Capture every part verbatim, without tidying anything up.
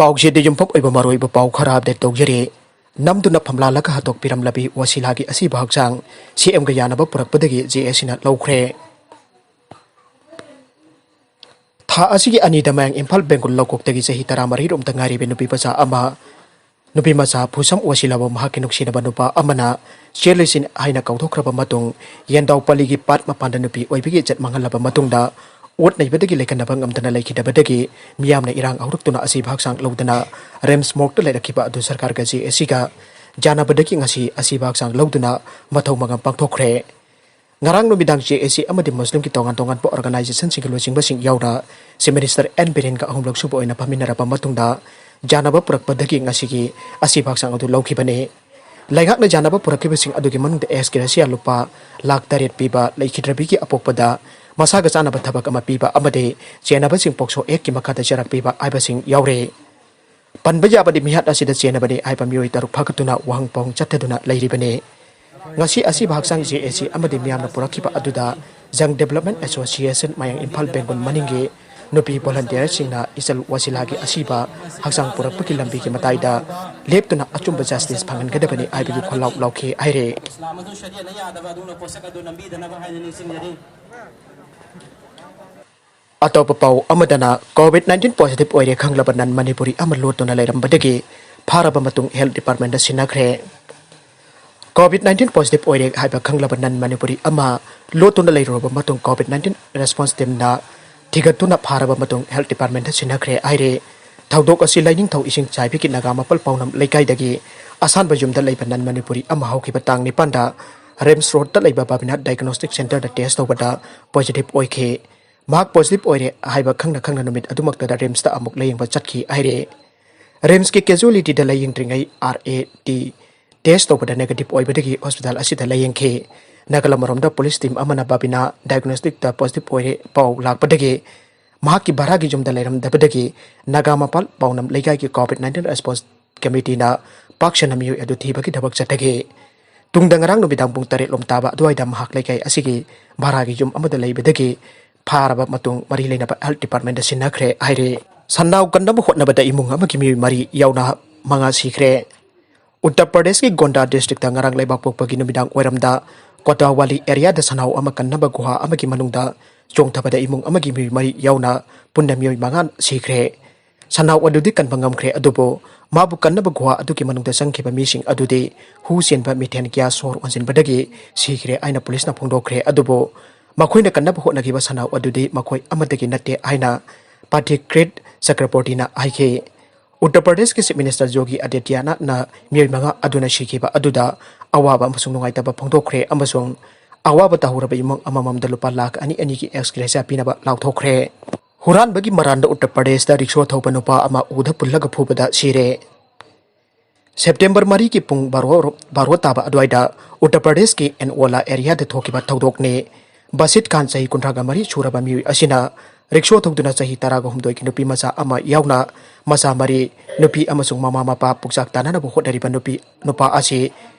ꯄꯥꯎꯆꯦꯗ ꯌꯨꯝꯐꯝ ꯑꯣꯏꯕ ꯃꯔꯨꯑꯣꯏꯕ ꯄꯥꯎ ꯈꯔ ꯑꯞꯗꯦꯠ ꯇꯧꯖꯔꯤ꯫ ꯅꯝꯗꯨꯅ ꯐꯝꯂꯥꯜꯂꯒ ꯍꯥꯠꯇꯣꯛꯄꯤꯔꯝꯂꯕꯤ ꯋꯥꯁꯤꯂꯥꯒꯤ ꯑꯁꯤꯕ ꯍꯛꯆꯥꯡ ꯁꯤꯑꯦꯝꯒ ꯌꯥꯅꯕ ꯄꯨꯔꯛꯄꯗꯒꯤ ꯖꯦ ꯑꯦ ꯁꯤꯅ ꯂꯧꯈ꯭ꯔꯦ꯫ ꯊꯥ ꯑꯁꯤꯒꯤ ꯑꯅꯤꯗ ꯃꯌꯥꯡ ꯏꯝꯐꯥꯜ ꯕꯦꯡꯒꯨꯜ ꯂꯧꯀꯣꯛꯇꯒꯤ ꯆꯍꯤ ꯇꯔꯥꯃꯔꯤ ꯔꯣꯝꯇ ꯉꯥꯏꯔꯤꯕ ꯅꯨꯄꯤ ꯃꯆꯥ ꯑꯃ, ꯅꯨꯄꯤ ꯃꯆꯥ ꯐꯨꯁꯝ ꯋꯥꯁꯤꯂꯥꯕꯨ ꯃꯍꯥꯛꯀꯤ ꯅꯨꯡꯁꯤꯅꯕ ꯅꯨꯄꯥ ꯑꯃꯅ ꯆꯦꯜꯂꯤꯁꯤ ꯍꯥꯏꯅ ꯀꯧꯊꯣꯛꯈ꯭ꯔꯕ ꯃꯇꯨꯡ, ꯌꯦꯟꯗꯥꯎ ꯄꯜꯂꯤꯒꯤ ꯄꯥꯠ ꯃꯄꯥꯟꯗ ꯅꯨꯄꯤ ꯑꯣꯏꯕꯒꯤ ꯏꯖꯠ ꯃꯥꯡꯍꯜꯂꯕ ꯃꯇꯨꯡꯗ, ꯑꯣꯠ ꯅꯩꯕꯗꯒꯤ ꯂꯩꯀꯟꯅꯕ ꯉꯝꯗꯅ ꯂꯩꯈꯤꯗꯕꯗꯒꯤ ꯃꯤꯌꯥꯝꯅ ꯏꯔꯥꯡ ꯍꯧꯔꯛꯇꯨꯅ ꯑꯁꯤꯕ ꯍꯛꯆꯥꯡ ꯂꯧꯗꯨꯅ ꯔꯤꯝꯁ ꯃꯣꯔꯒꯇ ꯂꯩꯔꯛꯈꯤꯕ ꯑꯗꯨ ꯁꯔꯀꯥꯔꯒ ꯖꯦ ꯑꯦ ꯁꯤꯒ ꯌꯥꯅꯕꯗꯒꯤ ꯉꯁꯤ ꯑꯁꯤꯕ ꯍꯛꯆꯥꯡ ꯂꯧꯗꯨꯅ ꯃꯊꯧ ꯃꯉꯝ ꯄꯥꯡꯊꯣꯛꯈ꯭ꯔꯦ꯫ ꯉꯔꯥꯡ ꯅꯨꯃꯤꯗꯥꯡ ꯖꯦ ꯑꯦ ꯁꯤ ꯑꯃꯗꯤ ꯃꯨꯁꯂꯤꯝꯒꯤ ꯇꯣꯉꯥꯟ ꯇꯣꯉꯥꯟꯕ ꯑꯣꯔꯒꯅꯥꯏꯖꯦꯁꯟꯁꯤꯡꯒꯤ ꯂꯨꯆꯤꯡꯕꯁꯤꯡ ꯌꯥꯎꯅ ꯆꯤꯐ ꯃꯤꯅꯤꯁꯇꯔ ꯑꯦꯟ ꯕꯤꯔꯦꯟꯒ ꯑꯍꯨꯝꯂꯛ ꯁꯨꯕ ꯑꯣꯏꯅ ꯐꯝꯃꯤꯟꯅꯔꯕ ꯃꯇꯨꯡꯗ ꯌꯥꯅꯕ ꯄꯨꯔꯛꯄꯗꯒꯤ ꯉꯁꯤꯒꯤ ꯑꯁꯤꯕ ꯍꯛꯆꯥꯡ ꯑꯗꯨ ꯂꯧꯈꯤꯕꯅꯤ꯫ ꯂꯩꯉꯥꯛꯅ ꯌꯥꯅꯕ ꯄꯨꯔꯛꯈꯤꯕꯁꯤꯡ ꯑꯗꯨꯒꯤ ꯃꯅꯨꯡꯗ ꯑꯦꯁ ꯀꯦ ꯔꯁꯤꯌꯥ ꯂꯨꯄꯥ ꯂꯥꯈ ꯇꯔꯦꯠ ꯄꯤꯕ, ꯂꯩꯈꯤꯗ꯭ꯔꯕꯤꯒꯤ ꯑꯄꯣꯛꯄꯗ ꯃꯁꯥꯒ ꯆꯥꯅꯕ ꯊꯕꯛ ꯑꯃ ꯄꯤꯕ ꯑꯃꯗꯤ ꯆꯦꯟꯅꯕꯁꯤꯡ ꯄꯣꯛꯁꯣ ꯑꯦꯛꯀꯤ ꯃꯈꯥꯗ ꯆꯩꯔꯥꯛ ꯄꯤꯕ ꯍꯥꯏꯕꯁꯤꯡ ꯌꯥꯎꯔꯤ꯫ ꯄꯟꯕ ꯌꯥꯕꯗꯤ ꯃꯤꯍꯥꯠ ꯑꯁꯤꯗ ꯆꯦꯟꯅꯕꯅꯤ ꯍꯥꯏꯕ ꯃꯤꯑꯣꯏ ꯇꯔꯨꯛ ꯐꯥꯒꯠꯇꯨꯅ ꯋꯥꯍꯪ ꯄꯥꯎꯍꯪ ꯆꯠꯊꯗꯨꯅ ꯂꯩꯔꯤꯕꯅꯤ꯫ ꯉꯁꯤ ꯑꯁꯤꯕ ꯍꯛꯆꯥꯡ ꯖꯦ ꯑꯦ ꯁꯤ ꯑꯃꯗꯤ ꯃꯤꯌꯥꯝꯅ ꯄꯨꯔꯛꯈꯤꯕ ꯑꯗꯨꯗ ꯖꯪ ꯗꯦꯕꯂꯞꯃꯦꯟ ꯑꯦꯁꯣꯁꯤꯌꯦꯁꯟ ꯃꯌꯥꯡ ꯏꯝꯐꯥꯜ ꯕꯦꯡꯒꯨꯜ ꯃꯅꯤꯡꯒꯤ ꯅꯨꯄꯤ ꯚꯣꯂꯟꯇꯤꯌꯔꯁꯤꯡꯅ ꯏꯆꯜ ꯋꯥꯁꯤꯂꯥꯒꯤ ꯑꯁꯤꯕ ꯍꯛꯆꯥꯡ ꯄꯨꯔꯛꯄꯒꯤ ꯂꯝꯕꯤꯒꯤ ꯃꯇꯥꯏꯗ ꯂꯦꯞꯇꯨꯅ ꯑꯆꯨꯝꯕ ꯖꯁꯇꯤꯁ ꯐꯪꯍꯟꯒꯗꯕꯅꯤ ꯍꯥꯏꯕꯒꯤ ꯈꯣꯜꯂꯥꯎ ꯂꯥꯎꯈꯤ ꯍꯥꯏꯔꯦ꯫ ꯏꯁꯂꯥꯝ ꯑꯃꯁꯨꯡ ꯁꯔꯤꯌꯠꯅ ꯌꯥꯗꯕ ꯑꯗꯨꯒꯨꯝꯂꯕ ꯄꯣꯠꯁꯛ ꯑꯗꯨ ꯅꯝꯕꯤꯗꯅꯕ ꯍꯥꯏꯅ ꯅꯤꯡꯁꯤꯡꯖꯔꯤ꯫ ꯑꯇꯣꯞꯄ ꯄꯥꯎ ꯑꯃꯗꯅ, ꯀꯣꯚꯤꯗ ꯅꯥꯏꯟꯇꯤꯟ ꯄꯣꯖꯤꯇꯤꯚ ꯑꯣꯏꯔꯦ ꯈꯪꯂꯕ ꯅꯟ ꯃꯅꯤꯄꯨꯔꯤ ꯑꯃ ꯂꯣꯠꯇꯨꯅ ꯂꯩꯔꯝꯕꯗꯒꯤ ꯐꯥꯔꯕ ꯃꯇꯨꯡ ꯍꯦꯜꯊ ꯗꯤꯄꯥꯔꯠꯃꯦꯟꯗ ꯁꯤꯟꯅꯈ꯭ꯔꯦ꯫ ꯀꯣꯚꯤꯗ ꯅꯥꯏꯟꯇꯤꯟ ꯄꯣꯖꯤꯇꯤꯚ ꯑꯣꯏꯔꯦ ꯍꯥꯏꯕ ꯈꯪꯂꯕ ꯅꯟ ꯃꯅꯤꯄꯨꯔꯤ ꯑꯃ ꯂꯣꯠꯇꯨꯅ ꯂꯩꯔꯨꯔꯕ ꯃꯇꯨꯡ ꯀꯣꯚꯤꯗ ꯅꯥꯏꯟꯇꯤꯟ ꯔꯦꯁꯄꯣꯟꯁ ꯇꯤꯝꯅ ꯊꯤꯒꯠꯇꯨꯅ ꯐꯥꯔꯕ ꯃꯇꯨꯡ ꯍꯦꯜꯊ ꯗꯤꯄꯥꯔꯠꯃꯦꯟꯗ ꯁꯤꯟꯅꯈ꯭ꯔꯦ ꯍꯥꯏꯔꯦ꯫ ꯊꯧꯗꯣꯛ ꯑꯁꯤ ꯂꯥꯏꯅꯤꯡꯊꯧ ꯏꯁꯤꯡ ꯆꯥꯏꯕꯤꯒꯤ ꯅꯥꯒꯥ ꯃꯄꯥꯜ ꯄꯥꯎꯅꯝ ꯂꯩꯀꯥꯏꯗꯒꯤ ꯑꯁꯥꯟꯕ ꯌꯨꯝꯗ ꯂꯩꯕ ꯅꯟ ꯃꯅꯤꯄꯨꯔꯤ ꯑꯃ ꯍꯧꯈꯤꯕ ꯇꯥꯡ ꯅꯤꯄꯥꯟꯗ ꯔꯤꯝꯁ ꯔꯣꯗꯇ ꯂꯩꯕ ꯕꯥꯕꯤꯅꯥꯊ ꯗꯥꯏꯒꯅꯣꯁꯇꯤꯛ ꯁꯦꯟꯇꯔꯗ ꯇꯦꯁ ꯇꯧꯕꯗ ꯄꯣꯖꯤꯇꯤꯚ ꯑꯣꯏꯈꯤ꯫ ꯃꯍꯥꯛ ꯄꯣꯖꯤꯇꯤꯚ ꯑꯣꯏꯔꯦ ꯍꯥꯏꯕ ꯈꯪꯅ ꯈꯪꯅ ꯅꯨꯃꯤꯠ ꯑꯗꯨꯃꯛꯇꯗ ꯔꯤꯝꯁꯇ ꯑꯃꯨꯛ ꯂꯥꯌꯦꯡꯕ ꯆꯠꯈꯤ ꯍꯥꯏꯔꯦ꯫ ꯔꯤꯝꯁꯀꯤ ꯀꯦꯖꯨꯋꯦꯂꯤꯇꯤꯗ ꯂꯥꯌꯦꯡꯗ꯭ꯔꯤꯉꯩ ꯑꯥꯔ ꯑꯦ ꯇꯤ ꯇꯦꯁ ꯇꯧꯕꯗ ꯅꯦꯒꯦꯇꯤꯚ ꯑꯣꯏꯕꯗꯒꯤ ꯍꯣꯁꯄꯤꯇꯥꯜ ꯑꯁꯤꯗ ꯂꯥꯌꯦꯡꯈꯤ꯫ ꯅꯥꯒꯥꯂꯝ ꯑꯔꯣꯝꯗ ꯄꯨꯂꯤꯁ ꯇꯤꯝ ꯑꯃꯅ ꯕꯥꯕꯤꯅꯥ ꯗꯥꯏꯒꯅꯣꯁꯇꯤꯛꯇ ꯄꯣꯖꯤꯇꯤꯚ ꯑꯣꯏꯔꯦ ꯄꯥꯎ ꯂꯥꯛꯄꯗꯒꯤ ꯃꯍꯥꯛꯀꯤ ꯚꯔꯥꯒꯤ ꯌꯨꯝꯗ ꯂꯩꯔꯝꯗꯕꯗꯒꯤ ꯅꯥꯒꯥ ꯃꯄꯥꯜ ꯄꯥꯎꯅꯝ ꯂꯩꯀꯥꯏꯒꯤ ꯀꯣꯚꯤꯗ ꯅꯥꯏꯟꯇꯤꯟ ꯔꯦꯁꯄꯣꯟꯁ ꯀꯃꯤꯇꯤꯅ ꯄꯥꯛ ꯁꯟꯅ ꯃꯤꯑꯣꯏ ꯑꯗꯨ ꯊꯤꯕꯒꯤ ꯊꯕꯛ ꯆꯠꯊꯈꯤ꯫ ꯇꯨꯡꯗ ꯉꯔꯥꯡ ꯅꯨꯃꯤꯗꯥꯡ ꯄꯨꯡ ꯇꯔꯦꯠ ꯂꯣꯝ ꯇꯥꯕ ꯑꯗꯨꯋꯥꯏꯗ ꯃꯍꯥꯛ ꯂꯩꯀꯥꯏ ꯑꯁꯤꯒꯤ ꯚꯔꯥꯒꯤ ꯌꯨꯝ ꯑꯃꯗ ꯂꯩꯕꯗꯒꯤ ꯐꯥꯔꯕ ꯃꯇꯨꯡ ꯃꯔꯤ ꯂꯩꯅꯕ ꯍꯦꯜꯊ ꯗꯤꯄꯥꯔꯠꯃꯦꯟꯗ ꯁꯤꯟꯅꯈ꯭ꯔꯦ ꯍꯥꯏꯔꯤ꯫ ꯁꯟꯅꯥꯎ ꯀꯟꯅꯕ ꯍꯣꯠꯅꯕꯗ ꯏꯃꯨꯡ ꯑꯃꯒꯤ ꯃꯤꯑꯣꯏ ꯃꯔꯤ ꯌꯥꯎꯅ ꯃꯉꯥ ꯁꯤꯈ꯭ꯔꯦ꯫ ꯎꯠꯇꯔ ꯄ꯭ꯔꯗꯦꯁꯀꯤ ꯒꯣꯟꯗꯥ ꯗꯤꯁꯇ꯭ꯔꯤꯛꯇ ꯉꯔꯥꯡ ꯂꯩꯕꯥꯛꯄꯣꯛꯄꯒꯤ ꯅꯨꯃꯤꯗꯥꯡ ꯋꯥꯏꯔꯝꯗ ꯀꯣꯇꯥꯋꯥꯂꯤ ꯑꯦꯔꯤꯌꯥꯗ ꯁꯟꯅꯥꯎ ꯑꯃ ꯀꯟꯅꯕ ꯒꯨꯍꯥ ꯑꯃꯒꯤ ꯃꯅꯨꯡꯗ ꯆꯣꯡꯊꯕꯗ ꯏꯃꯨꯡ ꯑꯃꯒꯤ ꯃꯤꯑꯣꯏ ꯃꯔꯤ ꯌꯥꯎꯅ ꯄꯨꯟꯅ ꯃꯤꯑꯣꯏ ꯃꯉꯥ ꯁꯤꯈ꯭ꯔꯦ꯫ ꯁꯟꯅꯥꯎ ꯑꯗꯨꯗꯤ ꯀꯟꯕ ꯉꯝꯈ꯭ꯔꯦ, ꯑꯗꯨꯕꯨ ꯃꯥꯕꯨ ꯀꯟꯅꯕ ꯒꯨꯍꯥ ꯑꯗꯨꯒꯤ ꯃꯅꯨꯡꯗ ꯆꯪꯈꯤꯕ ꯃꯤꯁꯤꯡ ꯑꯗꯨꯗꯤ ꯍꯨ ꯆꯦꯟꯕ ꯃꯤꯊꯦꯟ ꯒ꯭ꯌꯥꯁ ꯁꯣꯔ ꯍꯣꯟꯖꯤꯟꯕꯗꯒꯤ ꯁꯤꯈ꯭ꯔꯦ ꯍꯥꯏꯅ ꯄꯨꯂꯤꯁꯅ ꯐꯣꯡꯗꯣꯛꯈ꯭ꯔꯦ꯫ ꯑꯗꯨꯕꯨ ꯃꯈꯣꯏꯅ ꯀꯟꯅꯕ ꯍꯣꯠꯅꯈꯤꯕ ꯁꯟꯅꯥꯎ ꯑꯗꯨꯗꯤ ꯃꯈꯣꯏ ꯑꯃꯠꯇꯒꯤ ꯅꯠꯇꯦ ꯍꯥꯏꯅ ꯄꯥꯊꯤꯀ꯭ꯔꯤꯠ ꯆꯀ꯭ꯔꯕꯣꯔꯇꯤꯅ ꯍꯥꯏꯈꯤ꯫ ꯎꯠꯇꯔ ꯄ꯭ꯔꯗꯦꯁꯀꯤ ꯆꯤꯐ ꯃꯤꯅꯤꯁꯇꯔ ꯌꯣꯒꯤ ꯑꯥꯗꯤꯇ꯭ꯌꯅꯥꯊꯅ ꯃꯤꯑꯣꯏ ꯃꯉꯥ ꯑꯗꯨꯅ ꯁꯤꯈꯤꯕ ꯑꯗꯨꯗ ꯑꯋꯥꯕ ꯑꯃꯁꯨꯡ ꯅꯨꯡꯉꯥꯏꯇꯕ ꯐꯣꯡꯗꯣꯛꯈ꯭ꯔꯦ ꯑꯃꯁꯨꯡ ꯑꯋꯥꯕ ꯇꯥꯍꯧꯔꯕ ꯏꯃꯨꯡ ꯑꯃꯃꯝꯗ ꯂꯨꯄꯥ ꯂꯥꯈ ꯑꯅꯤ ꯑꯅꯤꯒꯤ ꯑꯦꯛꯁ ꯒ꯭ꯔꯦꯁꯤꯌꯥ ꯄꯤꯅꯕ ꯂꯥꯎꯊꯣꯛꯈ꯭ꯔꯦ꯫ ꯍꯨꯔꯥꯟꯕꯒꯤ ꯃꯔꯥꯟꯗ ꯎꯠꯇꯔ ꯄ꯭ꯔꯗꯦꯁꯇ ꯔꯤꯛꯁꯣ ꯊꯧꯕ ꯅꯨꯄꯥ ꯑꯃ ꯎꯗ ꯄꯨꯜꯂꯒ ꯐꯨꯕꯗ ꯁꯤꯔꯦ꯫ ꯁꯦꯞꯇꯦꯝꯕꯔ ꯃꯔꯤꯒꯤ ꯄꯨꯡ ꯕꯥꯔꯣ, ꯕꯥꯔꯣ ꯇꯥꯕ ꯑꯗꯨꯋꯥꯏꯗ ꯎꯠꯇꯔ ꯄ꯭ꯔꯗꯦꯁꯀꯤ ꯑꯦꯟꯑꯣꯂꯥ ꯑꯦꯔꯤꯌꯥꯗ ꯊꯣꯛꯈꯤꯕ ꯊꯧꯗꯣꯛꯅꯤ꯫ ꯕꯥꯁꯤꯠ ꯈꯥꯟ, ꯆꯍꯤ ꯀꯨꯟꯊ꯭ꯔꯥꯒ ꯃꯔꯤ ꯁꯨꯔꯕ ꯃꯤꯑꯣꯏ ꯑꯁꯤꯅ ꯔꯤꯛꯁꯣ ꯊꯧꯗꯨꯅ ꯆꯍꯤ ꯇꯔꯥꯒ ꯍꯨꯝꯗꯣꯏꯒꯤ ꯅꯨꯄꯤ ꯃꯆꯥ ꯑꯃ ꯌꯥꯎꯅ ꯃꯆꯥ ꯃꯔꯤ, ꯅꯨꯄꯤ ꯑꯃꯁꯨꯡ ꯃꯃꯥ ꯃꯄꯥ ꯄꯨꯛꯆꯥꯛ ꯇꯥꯅꯅꯕ ꯍꯣꯠꯅꯔꯤꯕ ꯅꯨꯄꯤ, ꯅꯨꯄꯥ ꯑꯁꯤ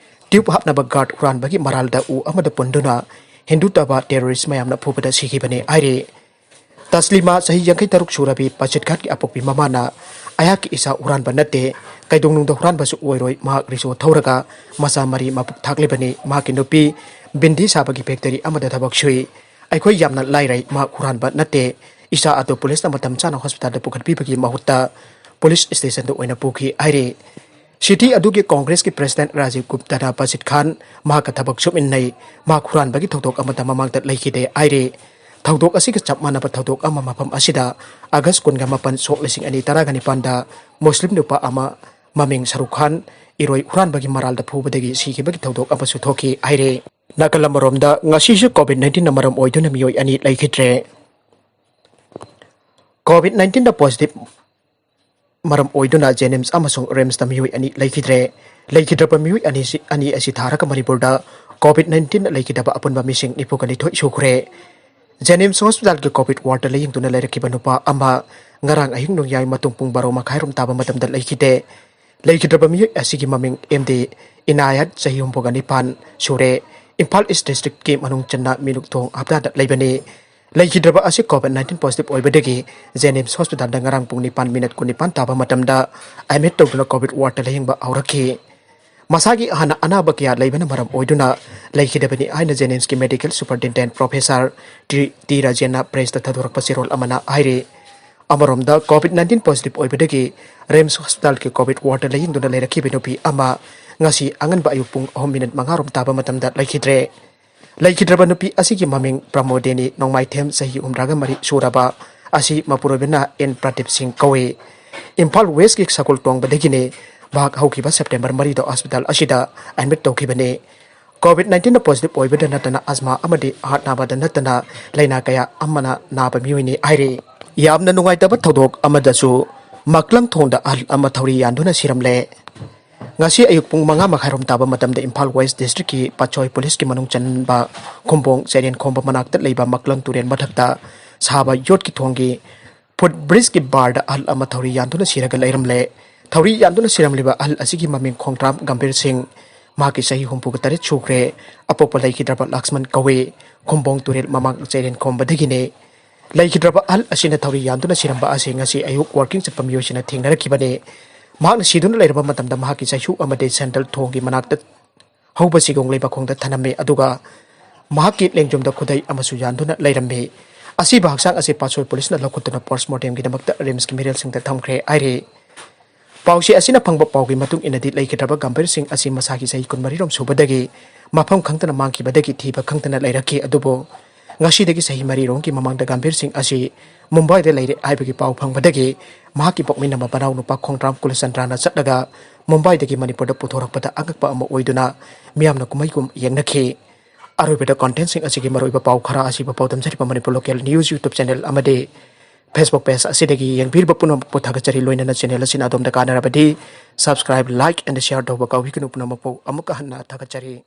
ꯇ꯭ꯌꯨꯕ ꯍꯥꯞꯅꯕ ꯒꯥꯔꯗ ꯍꯨꯔꯥꯟꯕꯒꯤ ꯃꯔꯥꯜꯗ ꯎ ꯑꯃꯗ ꯄꯨꯟꯗꯨꯅ ꯍꯤꯟꯗꯨꯇꯕ ꯇꯦꯔꯣꯔꯤꯁ ꯃꯌꯥꯝꯅ ꯐꯨꯕꯗ ꯁꯤꯈꯤꯕꯅꯤ ꯍꯥꯏꯔꯤ꯫ ꯇꯁꯂꯤꯃꯥ, ꯆꯍꯤ ꯌꯥꯡꯈꯩ ꯇꯔꯨꯛ ꯁꯨꯔꯕꯤ ꯄꯥꯁꯤꯠ ꯈꯥꯟꯒꯤ ꯑꯄꯣꯛꯄꯤ ꯃꯃꯥꯅ, "ꯑꯩꯍꯥꯛꯀꯤ ꯏꯆꯥ ꯍꯨꯔꯥꯟꯕ ꯅꯠꯇꯦ, ꯀꯩꯗꯧꯅꯨꯡꯗ ꯍꯨꯔꯥꯟꯕꯁꯨ ꯑꯣꯏꯔꯣꯏ, ꯃꯍꯥꯛ ꯔꯤꯛꯁꯣ ꯊꯧꯔꯒ ꯃꯆꯥ ꯃꯔꯤ ꯃꯄꯨꯛ ꯊꯥꯛꯂꯤꯕꯅꯤ꯫ ꯃꯍꯥꯛꯀꯤ ꯅꯨꯄꯤ ꯕꯤꯟꯗꯤ ꯁꯥꯕꯒꯤ ꯐꯦꯛꯇꯔꯤ ꯑꯃꯗ ꯊꯕꯛ ꯁꯨꯏ꯫ ꯑꯩꯈꯣꯏ ꯌꯥꯝꯅ ꯂꯥꯏꯔꯩ, ꯃꯍꯥꯛ ꯍꯨꯔꯥꯟꯕ ꯅꯠꯇꯦ꯫ ꯏꯆꯥ ꯑꯗꯨ ꯄꯨꯂꯤꯁꯅ ꯃꯇꯝ ꯆꯥꯅ ꯍꯣꯁꯄꯤꯇꯥꯜꯗ ꯄꯨꯈꯠꯄꯤꯕꯒꯤ ꯃꯍꯨꯠꯇ ꯄꯨꯂꯤꯁ ꯁ꯭ꯇꯦꯁꯟꯗ ꯑꯣꯏꯅ ꯄꯨꯈꯤ" ꯍꯥꯏꯔꯤ꯫ ꯁꯤꯇꯤ ꯑꯗꯨꯒꯤ ꯀꯣꯡꯒ꯭ꯔꯦꯁꯀꯤ ꯄ꯭ꯔꯦꯁꯤꯗꯦꯟꯠ ꯔꯥꯖꯤꯕ ꯒꯨꯞꯇꯅ ꯄꯥꯁꯤꯠ ꯈꯥꯟ ꯃꯍꯥꯛꯀ ꯊꯕꯛ ꯁꯨꯞꯃꯤꯟꯅꯩ, ꯃꯍꯥꯛ ꯍꯨꯔꯥꯟꯕꯒꯤ ꯊꯧꯗꯣꯛ ꯑꯃꯗ ꯃꯃꯥꯡꯗ ꯂꯩꯈꯤꯗꯦ ꯍꯥꯏꯔꯤ꯫ ꯊꯧꯗꯣꯛ ꯑꯁꯤꯒ ꯆꯞ ꯃꯥꯟꯅꯕ ꯊꯧꯗꯣꯛ ꯑꯃ ꯃꯐꯝ ꯑꯁꯤꯗ ꯑꯥꯒꯁ ꯀꯨꯟꯒ ꯃꯥꯄꯟ, ꯁꯣꯛ ꯂꯤꯁꯤꯡ ꯑꯅꯤ ꯇꯔꯥꯒ ꯅꯤꯄꯥꯟꯗ ꯃꯨꯁꯂꯤꯝ ꯅꯨꯄꯥ ꯑꯃ ꯃꯃꯤꯡ ꯁꯔꯨꯈ ꯈꯥꯟ ꯏꯔꯣꯏ ꯍꯨꯔꯥꯟꯕꯒꯤ ꯃꯔꯥꯜꯗ ꯐꯨꯕꯗꯒꯤ ꯁꯤꯈꯤꯕꯒꯤ ꯊꯧꯗꯣꯛ ꯑꯃꯁꯨ ꯊꯣꯛꯈꯤ ꯍꯥꯏꯔꯤ꯫ ꯅꯥꯀꯜ ꯑꯃꯔꯣꯝꯗ, ꯉꯁꯤꯁꯨ ꯀꯣꯚꯤꯗ ꯅꯥꯏꯟꯇꯤꯟꯅ ꯃꯔꯝ ꯑꯣꯏꯗꯨꯅ ꯃꯤꯑꯣꯏ ꯑꯅꯤ ꯂꯩꯈꯤꯗ꯭ꯔꯦ꯫ ꯀꯣꯚꯤꯗ ꯅꯥꯏꯟꯇꯤꯟꯗ ꯄꯣꯖꯤꯇꯤꯚ ꯃꯔꯝ ꯑꯣꯏꯗꯨꯅ ꯖꯦꯅꯤꯝꯁ ꯑꯃꯁꯨꯡ ꯔꯤꯝꯁꯇ ꯃꯤꯑꯣꯏ ꯑꯅꯤ ꯂꯩꯈꯤꯗ꯭ꯔꯦ꯫ ꯂꯩꯈꯤꯗ꯭ꯔꯕ ꯃꯤꯑꯣꯏ ꯑꯅꯤꯁꯤ, ꯑꯅꯤ ꯑꯁꯤ ꯊꯥꯔꯒ ꯃꯅꯤꯄꯨꯔꯗ ꯀꯣꯚꯤꯗ ꯅꯥꯏꯟꯇꯤꯟ ꯂꯩꯈꯤꯗꯕ ꯑꯄꯨꯟꯕ ꯃꯤꯁꯤꯡ ꯅꯤꯐꯨꯒ ꯅꯤꯊꯣꯏ ꯁꯨꯈ꯭ꯔꯦ꯫ ꯖꯦꯅꯤꯝꯁ ꯍꯣꯁꯄꯤꯇꯥꯜꯒꯤ ꯀꯣꯚꯤꯗ ꯋꯥꯔꯗꯇ ꯂꯥꯌꯦꯡꯗꯨꯅ ꯂꯩꯔꯛꯈꯤꯕ ꯅꯨꯄꯥ ꯑꯃ ꯉꯔꯥꯡ ꯑꯍꯤꯡ ꯅꯣꯡꯌꯥꯏ ꯃꯇꯨꯡ ꯄꯨꯡ ꯕꯥꯔꯣ ꯃꯈꯥꯏꯔꯣꯝ ꯇꯥꯕ ꯃꯇꯝꯗ ꯂꯩꯈꯤꯗꯦ꯫ ꯂꯩꯈꯤꯗ꯭ꯔꯕ ꯃꯤꯑꯣꯏ ꯑꯁꯤꯒꯤ ꯃꯃꯤꯡ ꯑꯦꯝ ꯗꯤ ꯏꯅꯥꯌꯠ, ꯆꯍꯤ ꯍꯨꯝꯐꯨꯒ ꯅꯤꯄꯥꯟ ꯁꯨꯔꯦ꯫ ꯏꯝꯐꯥꯜ ꯏꯁ ꯗꯤꯁꯇ꯭ꯔꯤꯛꯀꯤ ꯃꯅꯨꯡ ꯆꯟꯅ ꯃꯤꯂꯨꯛꯊꯣꯡ ꯍꯞꯇꯥꯗ ꯂꯩꯕꯅꯤ꯫ ꯂꯩꯈꯤꯗ꯭ꯔꯕ ꯑꯁꯤ COVID nineteen positive ꯑꯣꯏꯕꯗꯒꯤ ꯖꯦꯅꯤꯝꯁ ꯍꯣꯁꯄꯤꯇꯥꯜꯗ ꯉꯔꯥꯡ ꯄꯨꯡ ꯅꯤꯄꯥꯟ ꯃꯤꯅꯠ ꯀꯨꯟꯅꯤꯄꯥꯟ ꯇꯥꯕ ꯃꯇꯝꯗ ꯑꯦꯗꯃꯤꯠ ꯇꯧꯗꯨꯅ COVID ward ꯂꯥꯌꯦꯡꯕ ꯍꯧꯔꯛꯈꯤ꯫ ꯃꯁꯥꯒꯤ ꯍꯥꯟꯅ ꯑꯅꯥꯕ ꯀꯌꯥ ꯂꯩꯕꯅ ꯃꯔꯝ ꯑꯣꯏꯗꯨꯅ ꯂꯩꯈꯤꯗꯕꯅꯤ ꯍꯥꯏꯅ ꯖꯦꯅꯤꯝꯁꯀꯤ medical superintendent professor T, T ꯔꯥꯖꯦꯟꯅ ꯄ꯭ꯔꯦꯁꯇ ꯊꯥꯗꯣꯔꯛꯄ ꯆꯦꯔꯣꯜ ꯑꯃꯅ ꯍꯥꯏꯔꯤ꯫ ꯑꯃꯔꯣꯝꯗ COVID nineteen positive ꯑꯣꯏꯕꯗꯒꯤ ꯔꯤꯝꯁ ꯍꯣꯁꯄꯤꯇꯥꯜꯒꯤ COVID wardꯇ ꯂꯥꯌꯦꯡꯗꯨꯅ ꯂꯩꯔꯛꯈꯤꯕ ꯅꯨꯄꯤ ꯑꯃ ꯉꯁꯤ ꯑꯉꯟꯕ ꯑꯌꯨꯛ ꯄꯨꯡ ꯑꯍꯨꯝ ꯃꯤꯅꯤꯠ ꯃꯉꯥ ꯔꯣꯝ ꯇꯥꯕ ꯃꯇꯝꯗ ꯂꯩꯈꯤꯗ꯭ꯔꯦ꯫ ꯂꯩꯈꯤꯗ꯭ꯔꯕ ꯅꯨꯄꯤ ꯑꯁꯤꯒꯤ ꯃꯃꯤꯡ ꯄ꯭ꯔꯃꯣꯗꯤꯅꯤ ꯅꯣꯡꯃꯥꯏꯊꯦꯝ, ꯆꯍꯤ ꯍꯨꯝꯗ꯭ꯔꯥꯒ ꯃꯔꯤ ꯁꯨꯔꯕ, ꯑꯁꯤ ꯃꯄꯨꯔꯣꯏꯕꯅ ꯑꯦꯟ ꯄ꯭ꯔꯗꯤꯞ ꯁꯤꯡ ꯀꯧꯏ꯫ ꯏꯝꯐꯥꯜ ꯋꯦꯁꯀꯤ ꯁꯒꯣꯜ ꯇꯣꯡꯕꯗꯒꯤꯅꯤ꯫ ꯃꯍꯥꯛ ꯍꯧꯈꯤꯕ ꯁꯦꯞꯇꯦꯝꯕꯔ ꯃꯔꯤꯗ ꯍꯣꯁꯄꯤꯇꯥꯜ ꯑꯁꯤꯗ ꯑꯦꯗꯃꯤꯠ ꯇꯧꯈꯤꯕꯅꯤ꯫ COVID nineteenꯗ positive ꯑꯣꯏꯕꯗ ꯅꯠꯇꯅ ꯑꯁꯃꯥ ꯑꯃꯗꯤ ꯍꯥꯔꯠ ꯅꯥꯕꯗ ꯅꯠꯇꯅ ꯂꯥꯏꯅꯥ ꯀꯌꯥ ꯑꯃꯅ ꯅꯥꯕ ꯃꯤꯑꯣꯏꯅꯤ ꯍꯥꯏꯔꯤ꯫ ꯌꯥꯝꯅ ꯅꯨꯡꯉꯥꯏꯇꯕ ꯊꯧꯗꯣꯛ ꯑꯃꯗꯁꯨ ꯃꯀ꯭ꯂꯪ ꯊꯣꯡꯗ ꯑꯍꯜ ꯑꯃ ꯊꯧꯔꯤ ꯌꯥꯟꯗꯨꯅ ꯁꯤꯔꯝꯂꯦ꯫ ꯉꯁꯤ ꯑꯌꯨꯛ ꯄꯨꯡ ꯃꯉꯥ ꯃꯈꯥꯏꯔꯣꯝ ꯇꯥꯕ ꯃꯇꯝꯗ ꯏꯝꯐꯥꯜ ꯋꯦꯁ ꯗꯤꯁꯇ꯭ꯔꯤꯛꯀꯤ ꯄꯥꯠꯁꯣꯏ ꯄꯨꯂꯤꯁꯀꯤ ꯃꯅꯨꯡ ꯆꯟꯕ ꯈꯨꯝꯕꯣꯡ ꯆꯩꯔꯦꯟ ꯈꯣꯝꯕ ꯃꯅꯥꯛꯇ ꯂꯩꯕ ꯃꯀ꯭ꯂꯪ ꯇꯨꯔꯦꯜ ꯃꯊꯛꯇ ꯁꯥꯕ ꯌꯣꯠꯀꯤ ꯊꯣꯡꯒꯤ ꯐꯨꯠ ꯕ꯭ꯔꯤꯖꯀꯤ ꯕꯥꯔꯗ ꯑꯍꯜ ꯑꯃ ꯊꯧꯔꯤ ꯌꯥꯟꯗꯨꯅ ꯁꯤꯔꯒ ꯂꯩꯔꯝꯂꯦ꯫ ꯊꯧꯔꯤ ꯌꯥꯟꯗꯨꯅ ꯁꯤꯔꯝꯂꯤꯕ ꯑꯍꯜ ꯑꯁꯤꯒꯤ ꯃꯃꯤꯡ ꯈꯣꯡꯗ꯭ꯔꯥꯝ ꯒꯝꯚꯤꯔ ꯁꯤꯡ, ꯃꯍꯥꯛꯀꯤ ꯆꯍꯤ ꯍꯨꯝꯐꯨꯒ ꯇꯔꯦꯠ ꯁꯨꯈ꯭ꯔꯦ꯫ ꯑꯄꯣꯛꯄ ꯂꯩꯈꯤꯗ꯭ꯔꯕ ꯂꯛꯁꯃꯟ ꯀꯧꯏ꯫ ꯈꯨꯝꯕꯣꯡ ꯇꯨꯔꯦꯜ ꯃꯃꯥꯡ ꯆꯩꯔꯦꯟ ꯈꯣꯝꯕꯗꯒꯤꯅꯤ꯫ ꯂꯩꯈꯤꯗ꯭ꯔꯕ ꯑꯍꯜ ꯑꯁꯤꯅ ꯊꯧꯔꯤ ꯌꯥꯟꯗꯨꯅ ꯁꯤꯔꯝꯕ ꯑꯁꯤ ꯉꯁꯤ ꯑꯌꯨꯛ ꯋꯥꯀꯤꯡ ꯆꯠꯄ ꯃꯤꯑꯣꯏꯁꯤꯡꯅ ꯊꯦꯡꯅꯔꯛꯈꯤꯕꯅꯤ꯫ ꯃꯍꯥꯛꯅ ꯁꯤꯗꯨꯅ ꯂꯩꯔꯕ ꯃꯇꯝꯗ ꯃꯍꯥꯛꯀꯤ ꯆꯩꯁꯨ ꯑꯃꯗꯤ ꯁꯦꯟꯗꯜ ꯊꯣꯡꯒꯤ ꯃꯅꯥꯛꯇ ꯍꯧꯕ ꯆꯤꯒꯣꯡ ꯂꯩꯕ ꯈꯣꯡꯗ ꯊꯅꯝꯃꯤ, ꯑꯗꯨꯒ ꯃꯍꯥꯛꯀꯤ ꯂꯦꯡꯖꯨꯝꯗ ꯈꯨꯗꯩ ꯑꯃꯁꯨ ꯌꯥꯟꯗꯨꯅ ꯂꯩꯔꯝꯃꯤ꯫ ꯑꯁꯤꯕ ꯍꯛꯆꯥꯡ ꯑꯁꯤ ꯄꯥꯠꯁꯣꯏ ꯄꯨꯂꯤꯁꯅ ꯂꯧꯈꯠꯇꯨꯅ ꯄꯣꯁꯃꯣꯔꯇꯦꯝꯒꯤꯗꯃꯛꯇ ꯔꯤꯝꯁꯀꯤ ꯃꯤꯔꯦꯜꯁꯤꯡꯗ ꯊꯝꯈ꯭ꯔꯦ ꯍꯥꯏꯔꯤ꯫ ꯄꯥꯎꯆꯦ ꯑꯁꯤꯅ ꯐꯪꯕ ꯄꯥꯎꯒꯤ ꯃꯇꯨꯡ ꯏꯟꯅꯗꯤ, ꯂꯩꯈꯤꯗ꯭ꯔꯕ ꯒꯝꯚꯤꯔ ꯁꯤꯡ ꯑꯁꯤ ꯃꯁꯥꯒꯤ ꯆꯍꯤ ꯀꯨꯟꯃꯔꯤ ꯔꯣꯝ ꯁꯨꯕꯗꯒꯤ ꯃꯐꯝ ꯈꯪꯗꯅ ꯃꯥꯡꯈꯤꯕꯗꯒꯤ ꯊꯤꯕ ꯈꯪꯗꯅ ꯂꯩꯔꯛꯈꯤ꯫ ꯑꯗꯨꯕꯨ ꯉꯁꯤꯗꯒꯤ ꯆꯍꯤ ꯃꯔꯤ ꯔꯣꯝꯒꯤ ꯃꯃꯥꯡꯗ ꯒꯝꯚꯤꯔ ꯁꯤꯡ ꯑꯁꯤ ꯃꯨꯝꯕꯥꯏꯗ ꯂꯩꯔꯦ ꯍꯥꯏꯕꯒꯤ ꯄꯥꯎ ꯐꯪꯕꯗꯒꯤ ꯃꯍꯥꯛꯀꯤ ꯄꯣꯛꯃꯤꯟꯅꯕ ꯃꯅꯥꯎꯅꯨꯄꯥ ꯈꯣꯡꯗ꯭ꯔꯥꯝ ꯀꯨꯂꯆꯟꯗ꯭ꯔꯅ ꯆꯠꯂꯒ ꯃꯨꯝꯕꯥꯏꯗꯒꯤ ꯃꯅꯤꯄꯨꯔꯗ ꯄꯨꯊꯣꯔꯛꯄꯗ ꯑꯉꯛꯄ ꯑꯃ ꯑꯣꯏꯗꯨꯅ ꯃꯤꯌꯥꯝꯅ ꯀꯨꯝꯍꯩꯒꯨꯝ ꯌꯦꯡꯅꯈꯤ꯫ ꯑꯔꯣꯏꯕꯗ ꯀꯣꯟꯇꯦꯟꯁꯤꯡ ꯑꯁꯤꯒꯤ ꯃꯔꯨꯑꯣꯏꯕ ꯄꯥꯎ ꯈꯔ ꯑꯁꯤꯕꯨ ꯄꯥꯎꯗꯝꯖꯔꯤꯕ Manipur Local News YouTube channel ꯑꯃꯗꯤ Facebook page ꯑꯁꯤꯗꯒꯤ ꯌꯦꯡꯕꯤꯔꯤꯕ ꯄꯨꯝꯅꯃꯛꯄꯨ ꯊꯥꯒꯠꯆꯔꯤ꯫ ꯂꯣꯏꯅꯅ channel ꯑꯁꯤꯅ ꯑꯗꯣꯝꯗ ꯀꯥꯟꯅꯔꯕꯗꯤ subscribe, like and share ꯇꯧꯕ ꯀꯥꯎꯕꯤꯒꯅꯨ꯫ ꯄꯨꯝꯅꯃꯛꯄꯨ ꯑꯃꯨꯛꯀ ꯍꯟꯅ ꯊꯥꯒꯠꯆꯔꯤ꯫